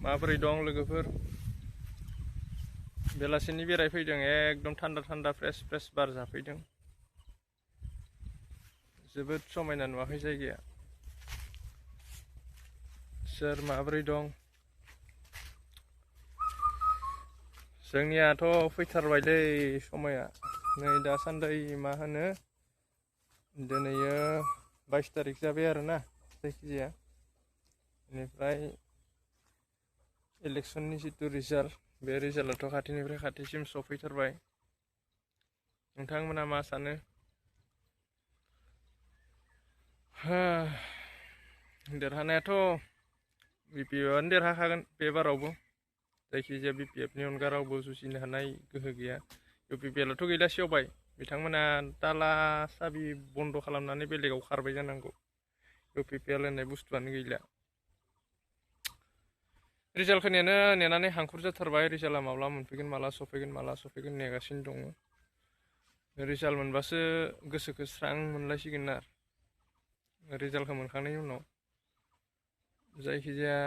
माबोरै दं लोगोफोर? बेलासिनि बेरायफैदों, एकदम थान्दा थान्दा फ्रेस फ्रेस बार जाफैदों। जोबोद समायना नुवाखै जायगाया? सोर माबोरै दं? जोंनियाथ' फैथारबायलै समाया। नै दासान्दि मा होनो, दिनैयो 22 तारिख जाबाय आरोना, जायखिजाया। बेनिफ्राय इलेक्सननि जिथु रिजाल्ट, बे रिजाल्टआथ' खाथिनिफ्राय खाथिसिम सफैथारबाय। नोंथांमोना मा सानो? देरहानायाथ' BPF-आनो देरहाखागोन बे बारावबो। जायखिजाया BPF-नि अनगा रावबो जुजिनो हानाय गोहो गैया। UPPL-आथ' गैला, सेवबाय। बिथांमोना ताला साबि बन्द' खालामनानै बेलेगाव खारबाय जानांगौ। UPPL होननाय बुस्थुआनो गैला। रिजाल्टखौ नेनानै हांखुर जाथारबाय। रिजाल्टआ माब्ला मोनफैगोन, माला सफैगोन नेगासिनो दङ। रिजाल्ट मोनबासो गोसोखौ स्रां मोनलायसिगोन आरो रिजाल्टखौ मोनखांनायनि उनाव। जायखिजाया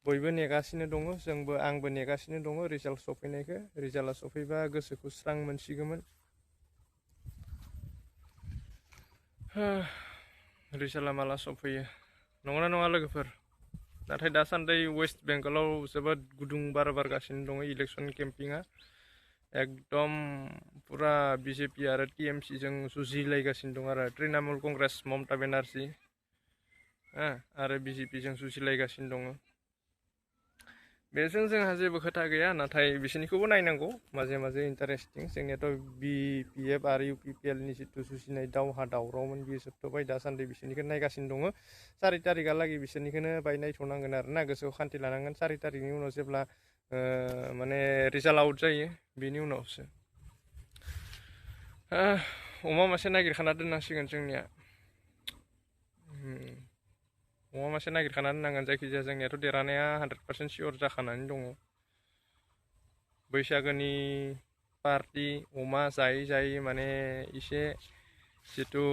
बयबो नेगासिनो दङ, आंबो नेगासिनो दङ रिजाल्ट सफैनायखौ। रिजाल्टआ सफैबा गोसोखौ स्रां मोनसिगौमोन। रिजाल्टआ माला सफैयो? नंगौना नङा लोगोफोर? नाथाय दासान्दि वेस्ट बेंगलाव जोबोद गुदुं बार बारगासिनो दङ। इलेक्सन केम्पिंआ एकदम पुरा BJP आरो TMC-जों जुजिलायगासिनो दं आरो तृणमूल कंग्रेस ममता बेनार्जी आरो BJP-जों जुजिलायगासिनो दङ। बेजों जोंहा जेबो खोथा गैया, नाथाय बिसोरनिखौबो नायनांगौ माजे माजे इन्टारेस्टिं। जोंनियाथ' BPF आरो UPPL-नि जिथु जुजिनाय दावहा दावरावमोन, बियो जोबथ'बाय। दासान्दि बिसोरनिखौ नायगासिनो दङ। 4 तारिखहालागै बिसोरनिखौनो बाय नायथ'नांगोन आरो ना, गोसोआव खान्थि लानांगोन। 4 तारिखनि उनाव जेब्ला माने रिजाल्ट आउट जायो, बेनि उनावसो अमा मासे नागिरखाना दोननांसिगोन जोंनिया। अमा मासे नागिरखाना दोननांगोन। जायखिजाया जोंनियाथ' देरहानाया 100% सियर जाखानानै दङ। बैसागोनि पार्टि अमा जायै जायै माने एसे जिथु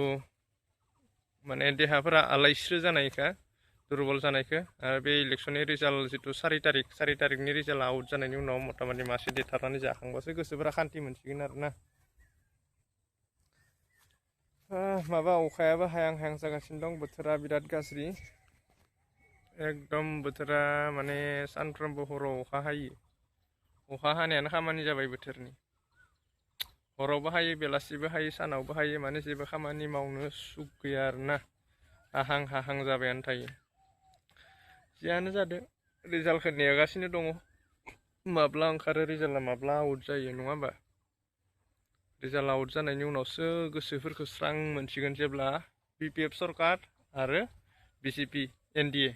माने देहाफोरा आलायस्रो जानायखा, दुरबल जानायखौ। आरो बे इलेक्सननि रिजाल्ट जिथु 4 तारिखनि रिजाल्ट आउट जानायनि उनाव मथा-मथि मासे देथारनानै जाखांबासो गोसोफोरा खान्थि मोनसिगोन आरो ना। माबा अखायाबो हायां हायां जागासिनो दं। बोथोरा बिराद गाज्रि। एकदम बोथोरा माने सानफ्रोमबो हराव अखा हायो। अखा हानायानो खामानि जाबाय बोथोरनि। हरावबो हायो, बेलासिबो हायो, सानावबो हायो। माने जेबो खामानि मावनो सुख गैया आरो ना। हाहां हाहां जाबायानो थायो। जियानो जादों, रिजाल्टखौ नेगासिनो दङ। माब्ला ओंखारो रिजाल्टआ, माब्ला आउट जायो, नङा होमबा? रिजाल्ट आउट जानायनि उनावसो गोसोफोरखौ स्रां मोनसिगोन, जेब्ला BPF सरकार आरो BJP NDA,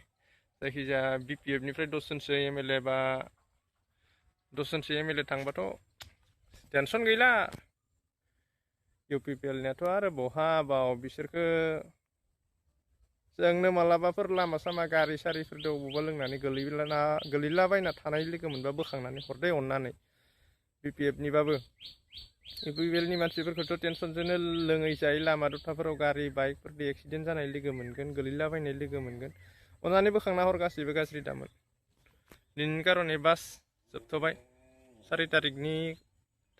जायखिजाया BPF-निफ्राय 10 जनसो MLA बा 10 जनसो MLA थांबाथ' टेनसन गैला। UPPL-नियाथ' आरो बहा बाव, बिसोरखो जोंनो मालाबाफोर लामा सामा गारि सारिफोरदो अबावबा लोंनानै गोलैलाबायना थानाय लोगो मोनबा बोखांनानै हरदे अननानै। BPF-निबाबो UPPL-नि मानसिफोरखौथ' टेनसनजोंनो लोङै जायै लामा दथाफोराव गारि बाइकफोरदो एक्सिडेन्ट जानाय लोगो मोनगोन, गोलैलाबायनाय लोगो मोनगोन। अननानै बोखांना हर, गासैबो गाज्रि दामोन। दिनैनि कारने बास जोबथ'बाय। 4 तारिखनि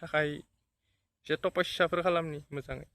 थाखाय एसे तपस्याफोर खालामनि मोजाङै।